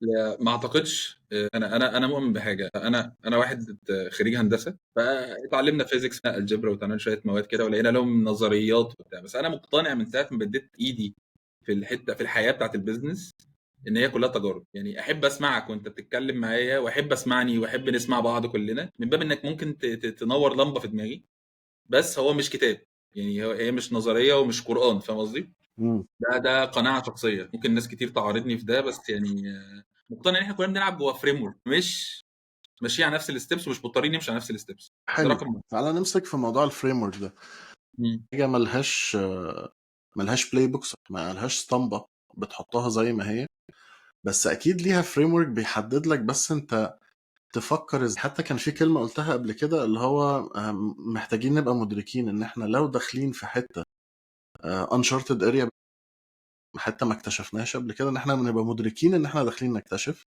لا، ما اعتقدش. انا مؤمن بحاجه، انا واحد خريج هندسه، فاتعلمنا physics، algebra، وتعلمنا شوية مواد كده ولقينا لهم نظريات وبتاع، بس انا مقتنع من ساعة ما بديت ايدي في الحتة في الحياة بتاعت ال business ان هي كلها تجارب. يعني احب اسمعك وانت بتتكلم معايا، واحب اسمعني، واحب نسمع بعض كلنا، من باب انك ممكن تنور لمبة في دماغي، بس هو مش كتاب، يعني هي مش نظرية ومش قران، فاهم قصدي؟ ده قناعة شخصيه، ممكن ناس كتير تعارضني في ده، بس يعني مقتنع ان احنا كلنا بنلعب جوه framework، مش ماشيين على نفس ال steps ومش مضطرين نمشي على نفس ال steps. ده حلو. رقم واحد. تعالى نمسك في موضوع ال framework ده. حاجة ملهاش playbooks، ملهاش اسطمبه بتحطها زي ما هي، بس اكيد ليها framework بيحدد لك بس انت تفكر ازاي. حتى كان في كلمة قلتها قبل كده اللي هو محتاجين نبقى مدركين ان احنا لو داخلين في حتة uncharted area، حتة ما اكتشفناهاش قبل كده، ان احنا بنبقى مدركين ان احنا داخلين نكتشف.